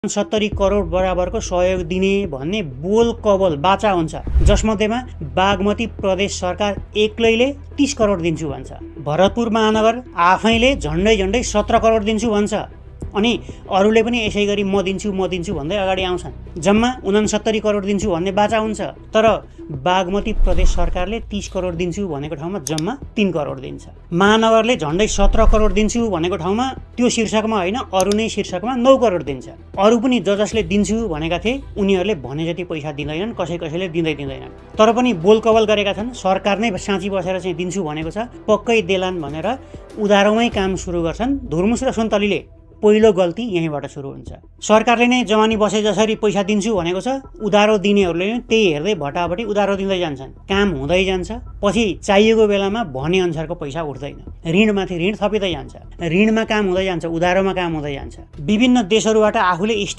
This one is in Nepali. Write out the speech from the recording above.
70 करोड बराबरको सहयोग दिने भन्ने बोल कबल बाचा हुन्छ, जसमध्येमा बागमती प्रदेश सरकार एक्लैले 30 करोड दिन्छु भन्छ। भरतपुर महानगर आफैले झन्डै 17 करोड दिन्छु भन्छ। अनि अरूले पनि यसै गरी म दिन्छु भन्दै अगाडि आउँछन्। जम्मा 69 करोड दिन्छु भन्ने बाचा हुन्छ। तर बागमती प्रदेश सरकारले 30 करोड दिन्छु भनेको ठाउँमा जम्मा 3 करोड दिन्छ। महानगरले झन्डै 17 करोड दिन्छु भनेको ठाउँमा त्यो शीर्षकमा होइन अरू नै शीर्षकमा 9 करोड दिन्छ। अरू पनि जसले दिन्छु भनेका थिए उनीहरूले भने जति पैसा दिँदैनन्, कसैले दिँदैनन्। तर पनि बोलकबल गरेका छन्। सरकार नै साँची बसेर चाहिँ दिन्छु भनेको छ, पक्कै देलान् भनेर उधारोमै काम सुरु गर्छन्। धुर्मुस र सुन्तलीले पहिलो गल्ती यहीँबाट सुरु हुन्छ। सरकारले नै जमानी बसे जसरी पैसा दिन्छु भनेको छ, उधारो दिनेहरूले नै त्यही हेर्दै भटाभटी उधारो दिँदै जान्छन्। काम हुँदै जान्छ, पछि चाहिएको बेलामा भने अनुसारको पैसा उठ्दैन, ऋणमाथि ऋण थपिँदै जान्छ, ऋणमा काम हुँदै जान्छ, उधारोमा काम हुँदै जान्छ। विभिन्न देशहरूबाट आफूले